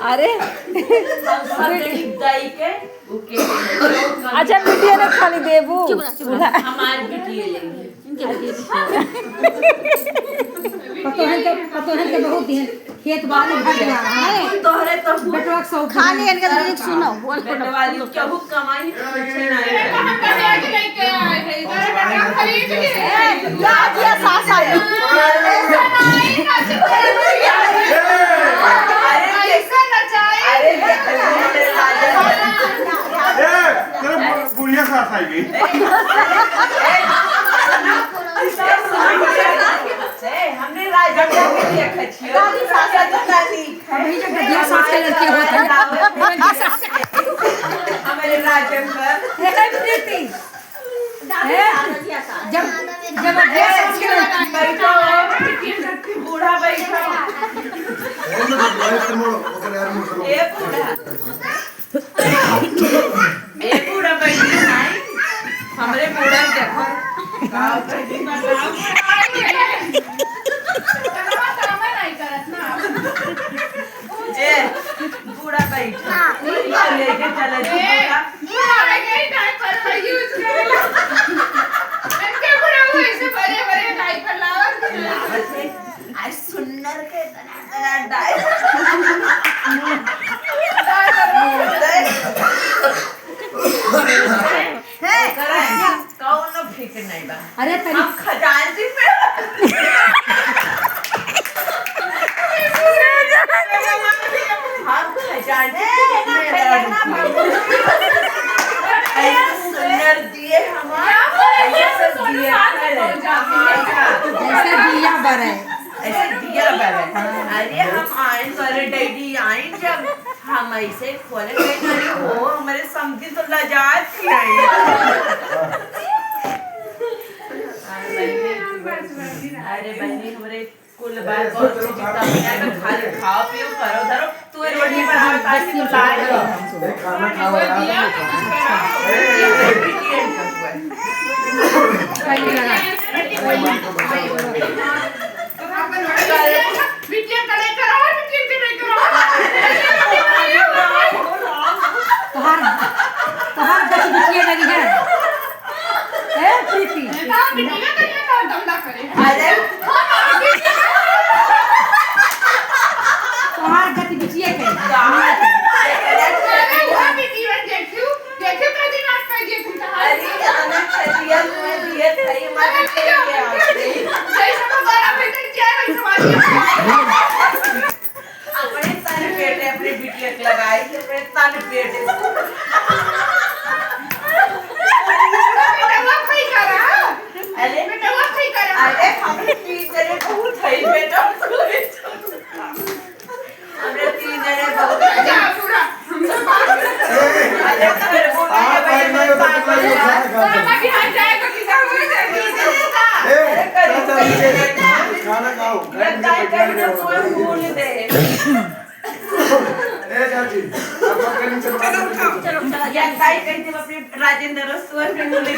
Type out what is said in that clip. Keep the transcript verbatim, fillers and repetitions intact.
अरे, हम सब गरीब दाई के, ओके। अच्छा, बिटिया ने खाली देबू। चुप रह, चुप रह। हमार बिटिया लेंगे। इनके बिटिया। पतोहन के, पतोहन के बहुत दिन खेत बाड़ी भर गया है। तोहरे तो बेटवा के सौख खाली इनका तो सुनो, बोल। बेटवा वाली केहू कमाई पीछे नहीं। ए, या दिया सास आई। ए, तेरे बु-, बुढ़िया सास आई गई। हमने राजा के लिए खचियो। दादी सास आई तो दादी। अभी जब बढ़िया सास के लड़के होते हैं। हमारे राजन पर। ए, प्रीति। ए, जब, जब बढ़िया सास के लड़के बैठो, बूढ़ा बैठो। ए बूढ़ा। ए बूढ़ा बैठी नाई, हमरे बूढ़ा के देखो। ए, बूढ़ा बैठा। लेके चला जी बूढ़ा। बूढ़ा बैठा, diaper use करेला। इनके बूढ़ा वो ऐसे बड़े बड़े diaper लावत। आज सुन्नर के इतना, इतना diaper। हे, कौनो फिक्र नहीं बा। अरे तनी हम खजांची पे। हम खजांची पे। ऐसे सुन्नर दिए हमार, ऐसे सब दिए। जैसे दिया बरे। ऐसे दिया बरे। अरे हम आइन बरे daddy आइन जब हम ऐसे खोले थे, अरे हो, हमारे समधी तो लजात ही आई। अरे बहनी, हमारे कुल बात बहुत अच्छी चीज, तब यहाँ पे खाली खाओ पियो, करो धरो, तू ये रोटी बना, ताकि तो लाए हो। ए, खाना खाओ, आराम से खाओ। बिटिया का नहीं करो, बिटिया का नहीं करो। तोहार, तोहार गति बिटिया लगी है। ए, प्रीति। अरे, तोहार गति बिटिया के। अरे, इतना छतिया तुम्हें दिए थे, ये मार के लिए आ गई। जैसे तो बड़ा बेटा क्या है, समझ अपने तन पेटे अपने बिटिया के लगाई, अपने तन पेटे। बेटवा खई करा। अरे, बेटवा खई करा। अरे, हमरे तीन जने बहुत है, बेटा। हमरे तीन जने बहुत है। जा, पूरा। अरे, फिर बोला आप भाई, मैं तो कितना लोग खाना खा सकते हैं। बाबा के यहाँ जाए तो कितना हो जाए? ए, खाना खाओ। ये काय कही तो तुम्हें भूल दे। ए, चाची, आप सबके नीचे बता दो। या काय कही थे अपने राजेंद्र रसोई में बोले।